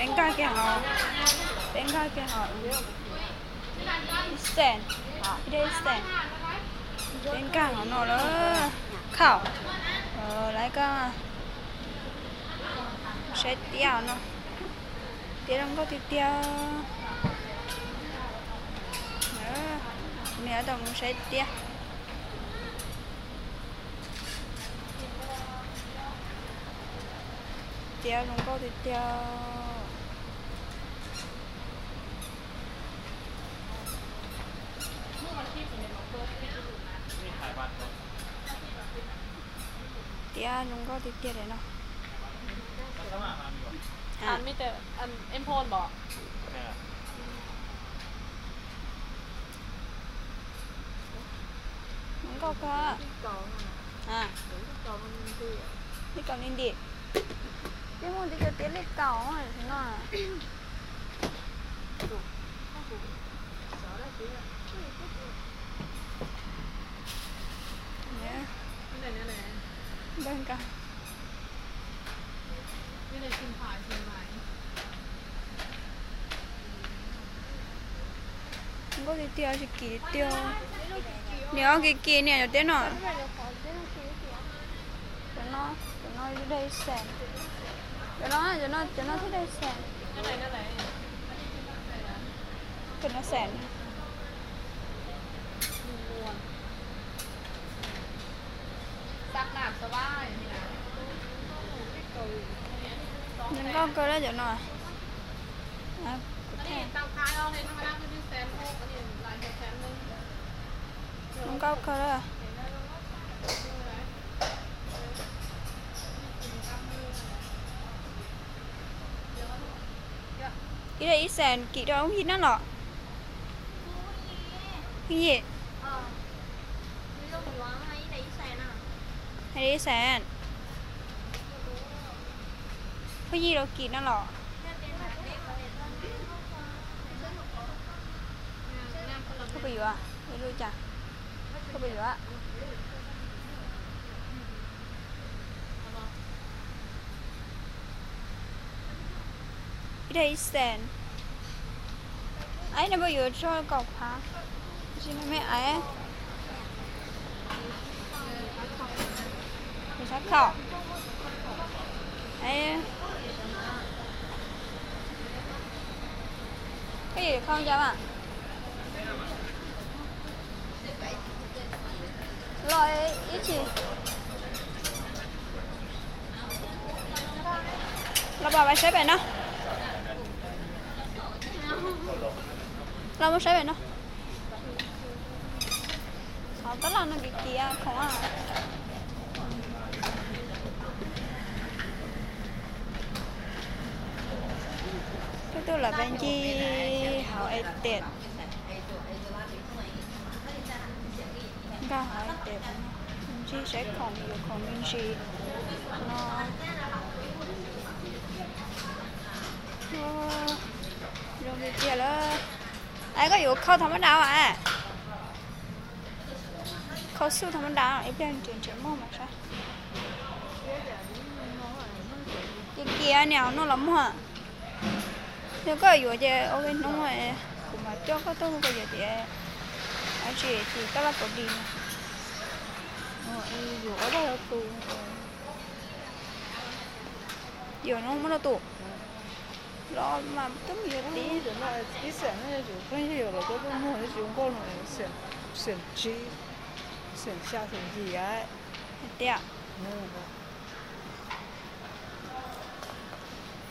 Peb nkag kiag hov, peb nkag kiag hov, ib xees, ib daim ib xees. Peb nkag hov no lawm, khauj. Lawv koj saib tiab no, tiab zoo nkauj tiag tiag. Kuv niam tau mus saib tiab. Tiab zoo nkauj tiag tiag. Tiab zoo nkauj tiag tiag li no. Zoo nkauj kawg. Li kaus li ntim. Peb muaj ntau cov tiab li kaus no. Nkauj tiag tiag, tsis kim tiag. Niam, kim kim niam cov tiab no. Cov no, cov no ib daim ib xees. Cov no, cov no, cov no thiaj daim ib xees. Cov no xees. Zoo nkauj kawg li cov no. Zoo nkauj kawg li. Ib daim ib xees kim rau phooj ywg na los? Phooj ywg, ib daim ib xees. Phooj ywg los kim no los? Koj puas yuav? Koj puas yuav? Ib daim ib xees. Aiv, nws puas yuav tso kaum phav? Tsis, nws me aiv. Nws sab khaum. Koj yuav khau cas mas? Los ib chim. Los pab saib pem no. Los mus saib pem no. Xov tab laj no kim kim khoom. Peb tuaj lawm peb ncig hauv es tias, nkag hauv es tias ncig saib khoom, yuav khoom me ntsis no. Zoo li tiag lawm. Ai, koj yuav khau tha mab dam as? Khau xuj tha mab dam, ib pliag nrhiav nrhiav muag mas saib. Ces kiag niam hauv no los muag. Yog koj yuav ces ua li hnub kuv mam coj koj tuaj hu koj yuav tias, tsis ces tab laj kaum dis no. Yuav ob tug rau tus, yuav no muab rau tus los mas twb mus yuav tib. Ib xeem no yog tsis pheej yog yuav los coj tuaj muag tsis zoo nkauj no, xeem tsib, xeem xya xeem yim. Hais tias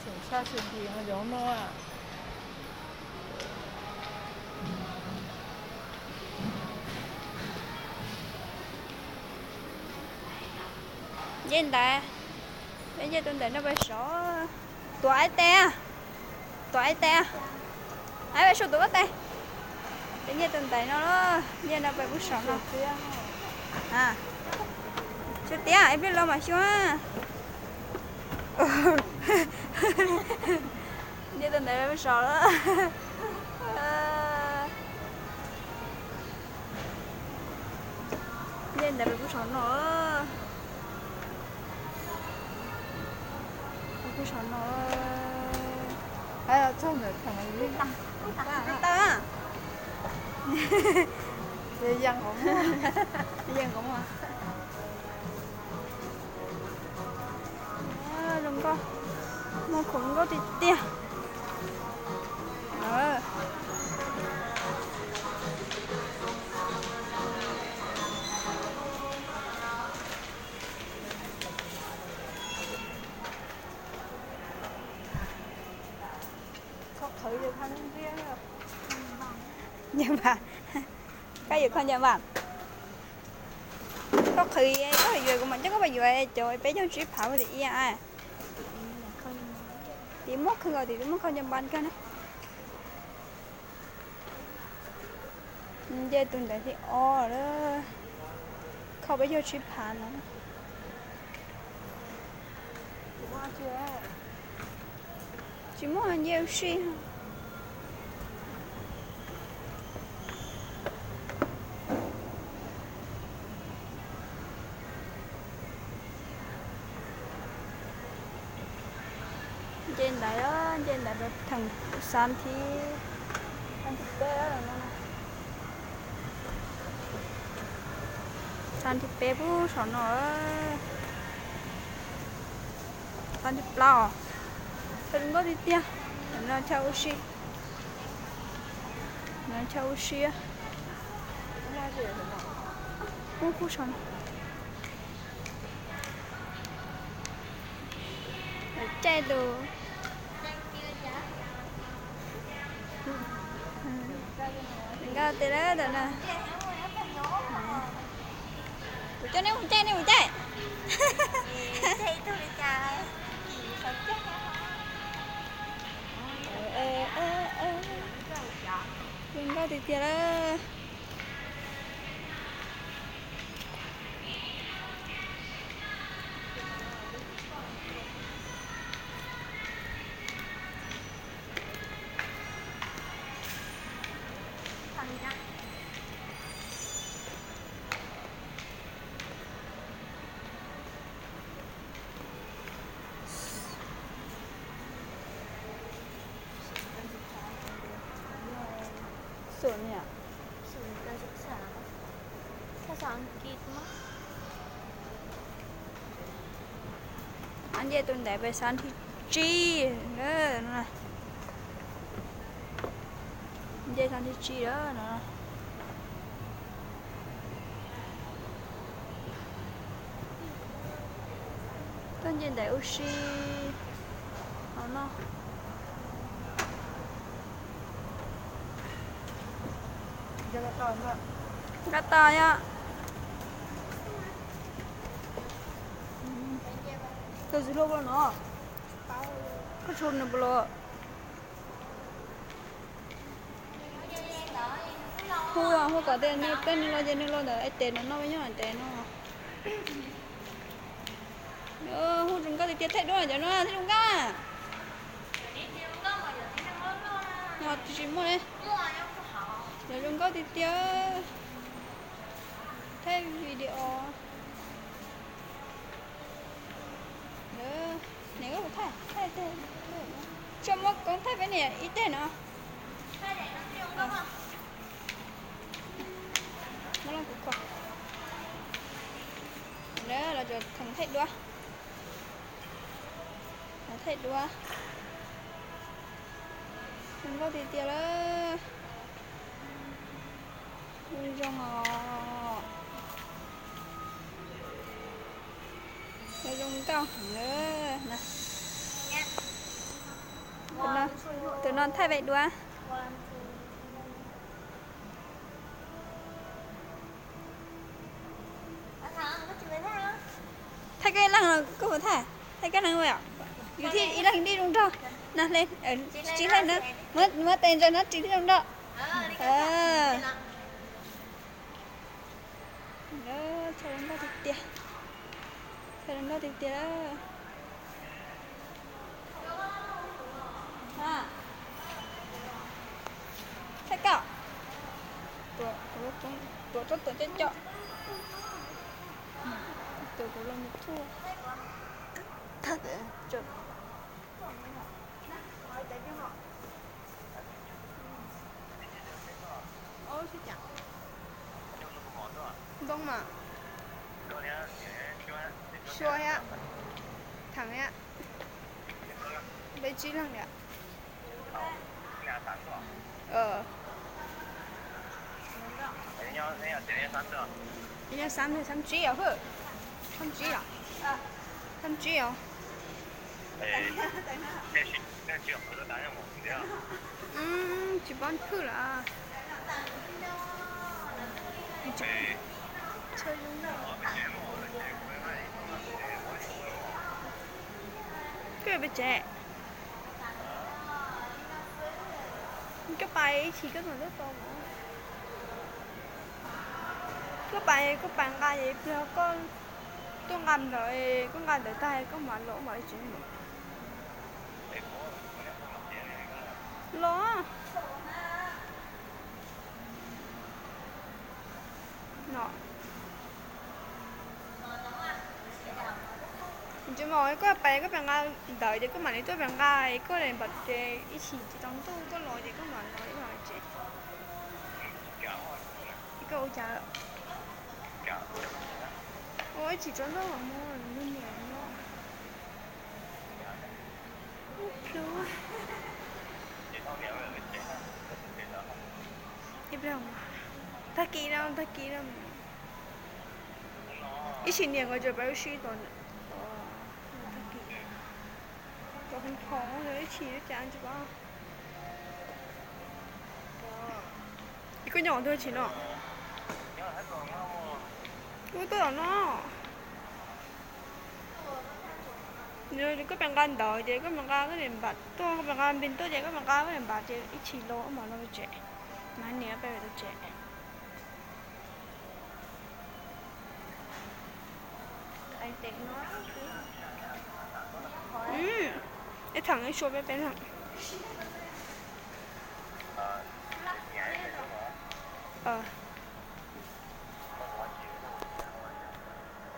xeem xya xeem yim no cov no. Nce ntawd, peb nce tus ntawm no pais sov. Tuav ib teg, tuav ib teg, ib pab sub tuav koj tes. Peb nce tus ntawm no, nce no pais pub saum no. Tshuav tiab, ib pliag los mam xyuas. Nce tus ntawm pais pub saum lawm. Nce ntawd pais pub saum no. Pais pub saum no. Txog ntawm thaum tau, yees qhov muag, yees qhov muag. Zoo nkauj, muaj khoom zoo nkauj tiag tiag. Koj qhwv, koj yuav kho nca npam. Koj qhwv, koj yuav kuv mam coj koj pais yuav cov peb caug tsib phav ua tim ib. Tim muaj kho, tim muaj kho nca npam kawg na. Nce tus ntawd thib ob lawm. Kho peb caug tsib phav no. Tsis muaj nce ua si. Nce ntawd, nce ntawd rau theem xav thib, xav thib peb no. Xav thib peb pub saum no. Xav thib plaub. Chaw zoo nkauj tiag tiag. No chaw ua si. No chaw ua si. Pub pub saum no. Caij tus nkauj tiag lawm ntawm no. Kuv coj nej mus caij, nej mus caij. Zoo nkauj tiag tiag lawm. Xum niam. Xum niam, xum xav, xav xav Askiv mas. Nce tus ntawd pem xav thib tsib. Nce xav thib tsib lawm no. Tuaj nce ntawm ua si no. Nkaj tos yom. Tus tsis hlub puas los no? Koj tsis hlub nws puas los? Hu, hu kom tias nws peb nws los ces nws los ntawm tes no, noj peb nyob tes no. Hu zoo nkauj tiag tiag, thaij duab cov no thaij zoo nkauj. Tsis muaj li. Cov zoo nkauj tiag tiag. Thaij video. Niam, koj puas thaij, thaij teg. Tsuas muab koob thaij peb niam ib teg no. Muab los kuv kho. Lawv los cov theem thaij duab. Thaij duab. Zoo nkauj tiag tiag lawm. Zoo os. Zoo nkauj heev na. Tus no thaij peb duab. Thaij koj ib leeg los koj puas thaij? Thaij koj leeg yom. Yus thiaj ib leeg dib zoo nraug. No hle, tsis hle na. Muab tes ntsaws no ris thiaj zoo nraug. Chaw zoo nkauj tiag tiag. Chaw zoo nkauj tiag tiag. Thaij koj. Tuav tsob tuam coj coj. Tuav kuv los mus thuaj. Sua thiab, Thang thiab, peb tsib leeg thiab. Xab thiab, xab tsib os, xab tsib os, xab tsib os. Tsis paub phwj lawm. Koj pes tsev, koj pais ib chim koj mam tuaj tau. Koj pais, koj pais nqa es pliag koj tuaj nqa ntawd, koj nqa ntawd tag koj mam los mam li tsev mus. Los no, tsis mus, koj pais, koj pais nqa ntawd ces koj mam li tuaj pais nqa, koj li npam ces ib chim tsis tau ntuj koj los ces koj mam los ib mam li tsev. Koj ua cas? Ua ib chim tsaus ntuj mam mus, niam no. Ib pliag, tag kis no, tag kis no. Ib chim niam nkawd tseem pab wb sib tau, tag kis, tau hoo thoo ib chim cas tsis paub. Koj nyob twg tsis no? Kuv tuaj tom no. Koj pais nqa ntawd ces koj pais nqa koj niam npam tuaj, koj pais nqa npis tuaj ces koj pais nqa koj niam npam ces ib chim los mam los tsev. Mas niam peb tau tsev. Ib theem ib suab peb peb leeg.